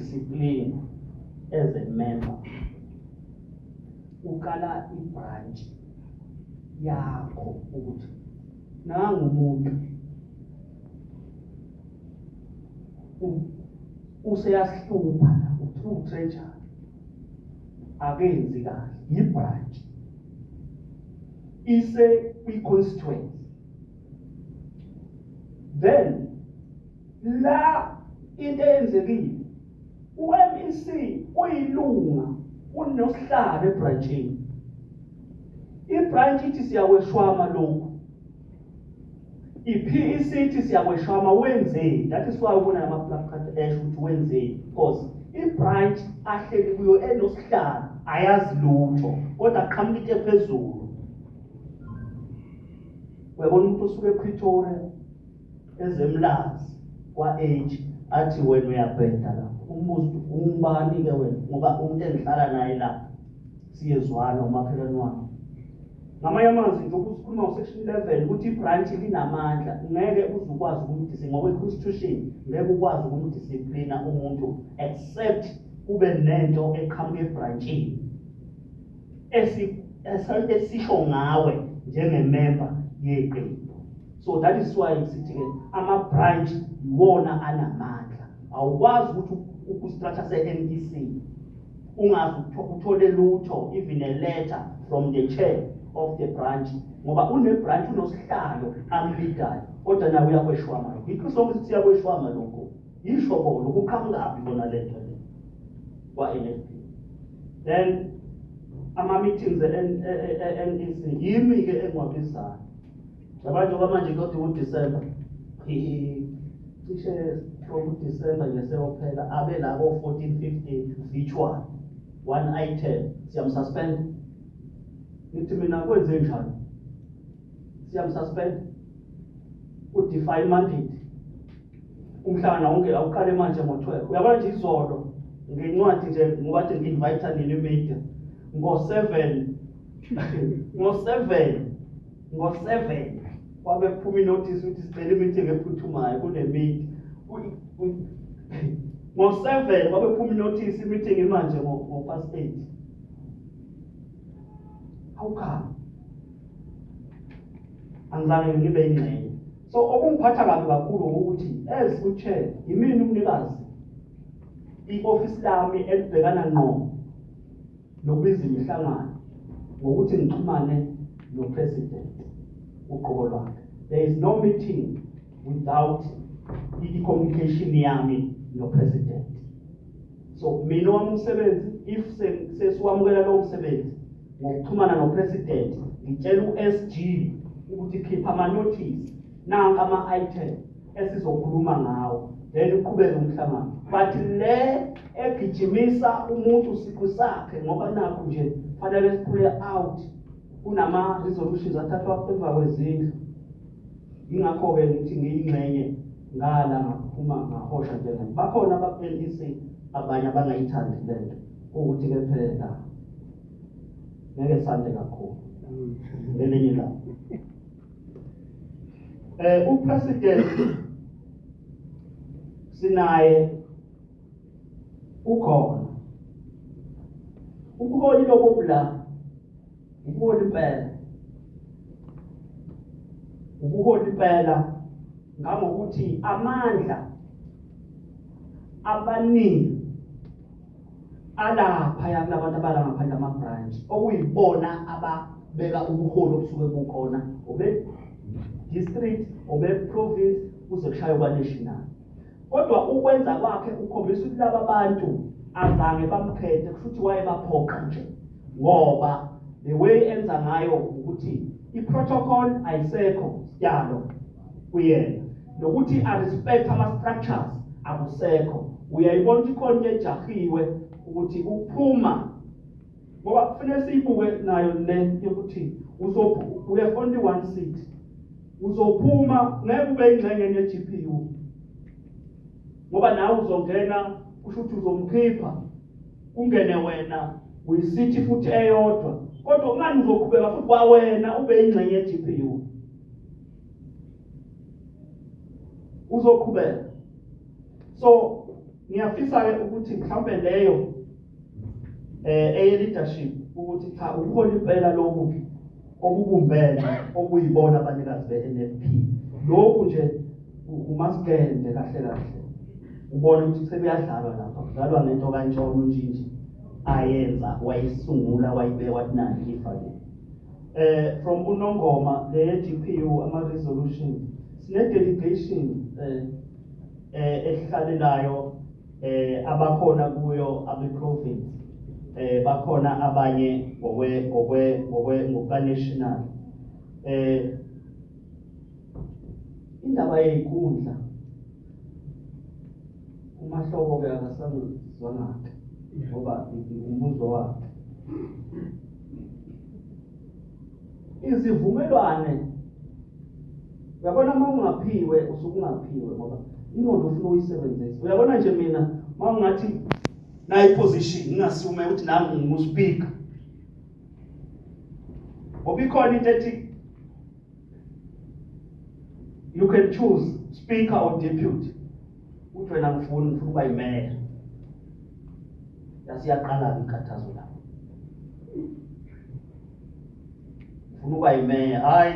Ukudiscipline as a member uqala ibranch yakho ukuthi nangu umuntu useyasihlupha la, utrue treasure akenzi kahle, yibranch ise kwi-constituency. Then la into eyenzekile, u-MEC uyilunga, unosihlalo ebranchini, ibranch ithi siyakweshwama lokhu, i-PEC ithi siyakweshwama, wenzeni? That is why ubona lama-placard esho ukuthi wenzeni, because ibranch ahleli kuyo enosihlalo ayazi lutho, kodwa qhamuka into ephezulu. Uyabona umuntu osuke ePretoria ezemlazi kwa-H athi wena uyabheda lapho, umbuzo ukuthi ungubani-ke wena, ngoba umuntu engihlala naye lapha siyezwana, umakhelwane wami. Ngamanye amazwi nje ukusikhuluma ngo-section 11 ukuthi ibranch linamandla, ngeke uze ukwazi ukumdisiplina ngokwe-constitution, ngeke ukwazi ukumdisiplina umuntu except kube nento eqhamuka ebranchini esisho ngawe njengemember yeqembu. So that is why sithi-ke ama-branch iwona anamandla. Awukwazi ukuthi ku-structure se-NEC ungazi uthole lutho, even a letter from the chair of the branch, ngoba une-branch unosihlalo amlidayo, kodwa nawe uyakweshwama lokho. Yikho sonke sithi siyakweshwama lokho, yisho bona ukuqhamukaphi bona lento le kwa-NFP. Then ama-meetings e-NEC yimi-ke engiwabizayo. Yabona njengoba manje kodwa uDisemba, cishe from uDisemba nje seyophela, abe la ko-14 15 virtual, one item, siyamsuspend. Ngithi mina kwenze njani siyamsuspend? Udefy mandate, umhlangano wonke awuqale manje ngo-12. Uyabona nje izolo ngencwadi nje, ngoba nje ngi-invite nini media ngo-7, ngo-7, ngo-7 kwabe kuphuma inotice ukuthi sicela imeeting ephuthumayo, kune-meeting ngo-7, kwabe kuphuma inotice, imeeting imanje ngo-past 8. How come angizange ngibe ingxenye? So okungiphatha kabi kakhulu ukuthi as uchair yimina umnikazi, i-ofisi lami elibhekana ngqo nokubiza imihlangano ngokuthi ngixhumane no-president uqobo lwakhe. There is no meeting without i-communication yami no-president. So mina wami umsebenzi, if sesiwamukela lowo msebenzi ngokuxhumana no-president, ngitshela u-SG ukuthi khipha ama-notice, nanka ama-item esizokhuluma ngawo, then uqhubeke umhlangano. But le egijimisa umuntu siqu sakhe, ngoba nakho nje fanele siphule out, kunama-resolutions athathwa emva kwezindlu. Yingakho-ke ngithi ngiyingxenye ngala, ngaphuma ngahosha njengani. Bakhona aba-NEC abanye abangayithandi lento, kuwukuthi-ke phela ngeke sande kakhulu ngelinye ilanga. Upresident sinaye, ukhona ubuholi lobo bula, ubuholi impela, ubuholi impela, ngangokuthi amandla abaningi alapha yakulabantu abala ngaphandle ama-branch, okuyibona ababeka ubuholi obusuke bukhona, obe district, obe province, kuze kushaye kwa-national. Kodwa ukwenza kwakhe ukhombisa ukuthi laba bantu azange bamkhethe, kusho ukuthi wayebaphoqa nje, ngoba the way enza ngayo ukuthi i-protocol ayisekho sidalo kuyena, nokuthi a-respect ama-structures akusekho. Uyayibona ukuthi khona into ejahiwe ukuthi ukuphuma, ngoba kufanele siyibuke nayo le yokuthi we have only one seat, uzophuma ngeke ube ingxenye ye-GPU, ngoba nawe uzongena, kusho ukuthi uzomkhipha kungene wena, uyisithi futhi eyodwa, kodwa kungani uzoqhubeka futhi kwawena ube ingxenye ye-GPU? Uzoqhubeka. So Ngiyafisa ke ukuthi mhlawumbe leyo eye leadership ukuthi cha ubuholi impela lobu obubumbene okuyibona abanikazi be-NFP. Lokhu nje umasigende kahle kahle ubone ukuthi sekuyadlalwa lapha, kudlalwa ngento kaNtshona uNtshintshi ayenza, wayisungula, wayibeka, wathi nanti ifa le. From uNongoma le GPU ama resolution sine delegation ehlalelayo, abakhona kuyo abe province, bakhona abanye ngokwe ngoka national. Indaba yezikhundla uMahloko ke akasangizwanga ngoba umbuzo wakhe izivumelwane. Uyabona, uma ungaphiwe usuke ungaphiwe ngoba ingqondo ufuna uyisebenzise. Uyabona nje, mina uma ungathi nayi position ngingasume ukuthi nangu nguspeaker, ngoba ikhona into ethi you can choose speaker or deputy, uthi wena ngifuna ukuba yimeya, yasiyaqala inkathazo lapho. Ufuna ukuba yimeya, hayi,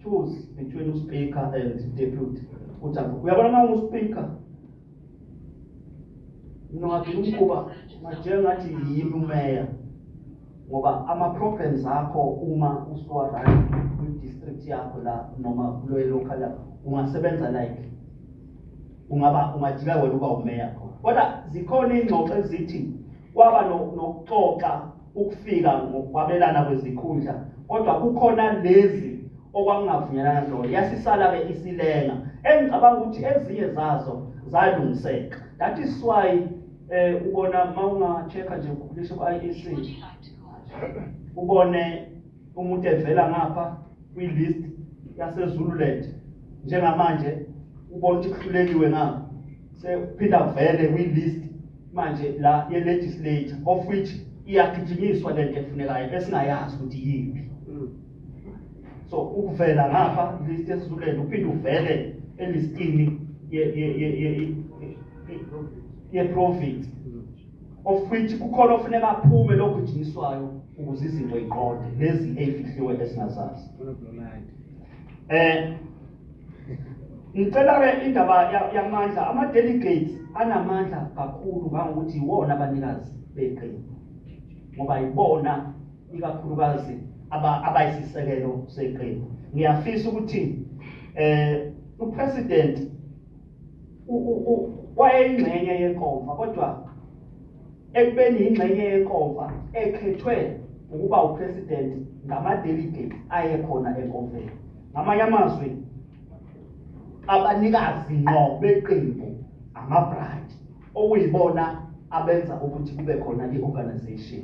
choose between uspeaker and deputy, uthi uyabona uma ungu-speaker mina ungagcina umkhuba ungajike ngathi yimi umeya, ngoba ama-problems akho uma usuwa-run kwi-district yakho la noma kulo local yakho ungasebenza like ungaba ungajika wena uba umeya khona. Kodwa zikhona iy'ngxoxo ezithi kwaba nokuxoxa ukufika ngokwabelana kwezikhundla, kodwa kukhona lezi okwakungavunyelana kuzona, yasisala-ke isilenga, engicabanga ukuthi ezinye zazo zalungiseka. That is why ubona uma unga-check-a nje lisho ku-IEC, ubone umuntu evela ngapha kwi-list yaseZululand, njengamanje ubona ukuthi kuhlulekiwe ngapha, sekuphinda vele kwi-list manje la ye-legislature, of which iyagijinyiswa lento efunekayo esingayazi ukuthi yiphi. So ukuvela ngapha list yesiZululand, uphinde uvele elistini ye-province, of which kukhona ofuneka aphume logijinyiswayo ukuze izinto iqonde lezi ey'fihliwe esingazazi. Ngicela ke indaba yamandla, ama delegates anamandla kakhulu ngangokuthi iwona abanikazi beqembu, ngoba ibona ikakhulukazi abayisisekelo seqembu. Ngiyafisa ukuthi upresident wayeyingxenye yenkomfa, kodwa ekubeni ingxenye yenkomfa ekhethwe ukuba upresident ngama-delegates ayekhona enkomfeni. Ngamanye amazwi, abanikazi ngqo beqembu ama-branch, okuyibona abenza ukuthi kube khona i-organization.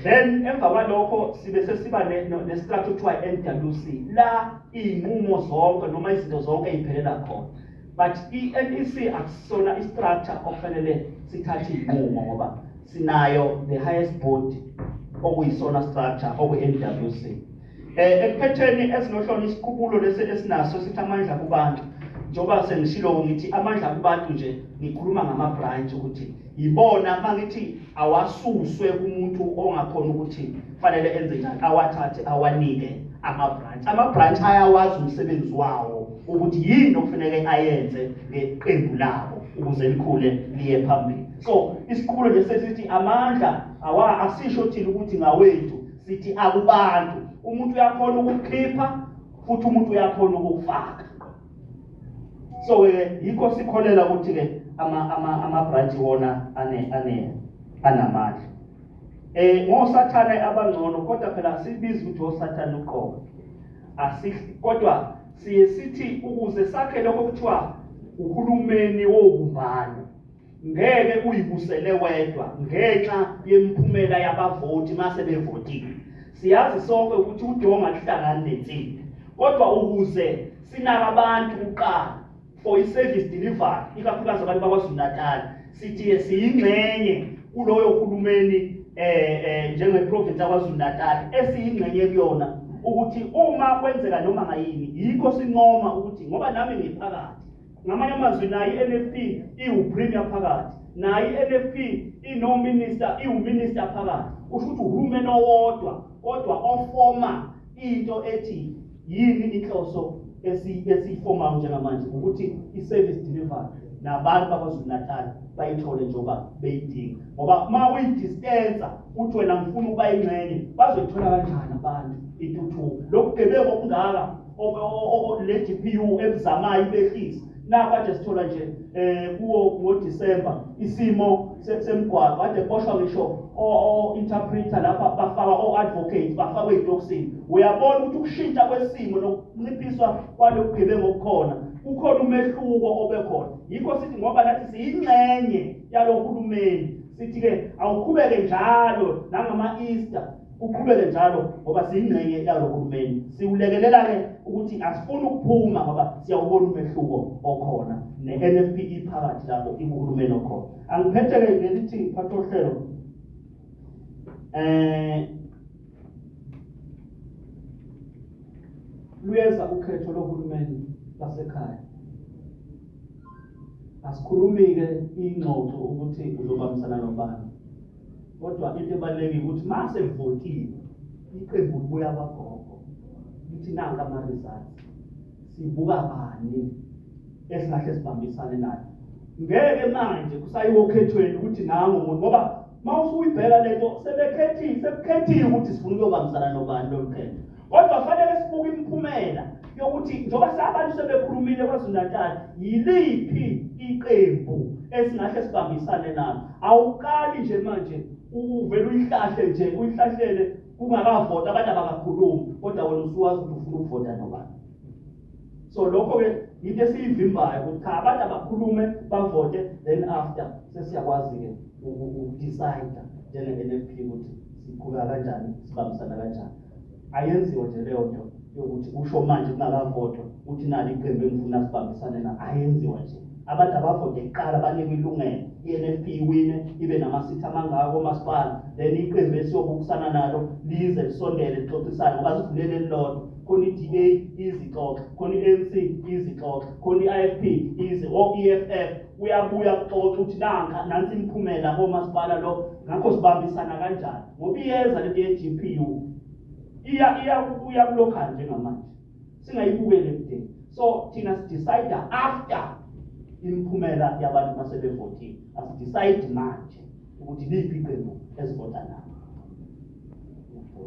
Then emva kwalokho sibe sesiba ne-structure kuthiwa i-NWC, la iy'nqumo zonke noma izinto zonke ey'phelela khona. But i-NEC akusona i-structure okufanele sithathe iy'nqumo, ngoba sinayo the highest body okuyisona structure okuyi-NWC. Ekuphetheni ezinohlolo isiqubulo lesi esinaso sithi amandla kubantu. Njengoba sengishilo ngithi amandla kubantu nje, ngikhuluma ngama-branch ukuthi yibona mangithi awasuswe kumuntu ongakhona ukuthi fanele enze njani, awathathe awanike ama-branch. Ama-branch ayawazi umsebenzi wawo ukuthi yini okufuneke ayenze ngeqembu labo ukuze likhule liye phambili. So isiqubulo nje sesithi amandla awa asisho thina ukuthi ngawethu, sithi akubantu. Umuntu uyakhona ukukhipha futhi umuntu uyakhona ukufaka. So ke yikho sikholela ukuthi ke ama branch wona ane anamandla. Ngosathane abangcono, kodwa phela sibiza ukuthi osathane uqobo. Kodwa siye sithi ukuze sakhe lokho kuthiwa uhulumeni wobumbano, ngeke uyibusele wedwa ngenxa yemiphumela yabavoti mase bevotile. Siyazi sonke ukuthi udonga lihlangani nensimbi, kodwa ukuze sinaka abantu kuqala for i-service delivery, ikakhulukazi abantu bakwaZulu Natal, sithi siyingxenye kuloyo hulumeni njenge-province yakwaZulu Natal esiyingxenye kuyona, ukuthi uma kwenzeka noma ngayini. Yikho sincoma ukuthi ngoba nami ngiphakathi. Ngamanye amazwi nayo i-NFP iwupremier phakathi, nayo i-NFP inominister, iwuminister phakathi. Kusho ukuthi uhulumeni owodwa kodwa ofoma into ethi yini inhloso esiyifomayo njengamanje ukuthi i-service delivery nabantu baKwaZulu-Natal bayithole njengoba beyidinga, ngoba uma uyidistansa uthi wena ngifuna ukuba ingxenye, bazoyithola kanjani abantu intuthuko? Lobugebengu obungaka le GPU ebuzamayo ibehlisa nakho kade sithola nje kuwo ngoDisemba isimo semgwaqo kade kuboshwa ngisho o-interpreter lapha bafakwa o-advocate bafakwe ey'tokisini. Uyabona ukuthi ukushintsha kwesimo nokunciphiswa kwalobugebengu obukhona kukhona umehluko obekhona. Yikho sithi ngoba nathi siyingxenye yalo hulumeni, sithi-ke awuqhubeke njalo nangama-Easter uqhubeke njalo ngoba siyingxenye yalo hulumeni. Siwulekelela-ke ukuthi asifuni ukuphuma ngoba siyawubona umehluko okhona ne-NFP iphakathi lapho ikuhulumeni okhona. Angiphethe-ke ngelithi phatha ohlelo luyeza ukhetho lohulumeni basekhaya. Asikhulumi-ke ingxoxo ukuthi uzobambisana nobani, kodwa into ebalulekile ukuthi uma sekuvotiwe iqembu libuya kwagogo lithi nanka ama-results, sibuka bani esingahle sibambisane naye. Ngeke manje kusayiwa okhethweni ukuthi nangu umuntu, ngoba uma usuyibheka lento sebekhethile, sekukhethiwe ukuthi sifuna ukuyobambisana nobani lolu khetho, kodwa fanele sibuke imiphumela yokuthi njengoba abantu sebekhulumile KwaZulu-Natal, yiliphi iqembu esingahle sibambisane nalo. Awuqali nje manje uvele uyihlahle nje uyihlahlele kungakavota, abantu abakakhulumi, kodwa wena usuwazi ukuthi ufuna ukuvota nobani. So lokho-ke into esiyivimbayo ukuthi cha, abantu abakhulume bavote, then after sesiyakwazi-ke ukudecide njenge-NFP ukuthi siqhubeka kanjani, sibambisana kanjani. Ayenziwa nje leyo nto yokuthi usho manje kungakavotwa uthi nali iqembu engifuna sibambisane nalo, ayenziwa nje. Abantu abavote kuqala banikwe ilungelo, i-NFP iwine ibe namasithi amangaka komasipala, then iqembu esiyobukisana nalo lize lisondele lixoxisane, ngoba sivulele elilodwa. Khona i-DA izixoxa, khona i-ANC izixoxa, khona i-IFP izi o-EFF uyabuya kuxoxa ukuthi nanka nansi imiphumela komasipala lo, ngakho sibambisana kanjani, ngoba iyeza lento ye-GPU iya iya kubuya kulocal njengamanje, singayibukeli ekudeni. So thina sidecide after imiphumela yabantu masebevotile, asidecide manje ukuthi liphi iqembu esivota nalo.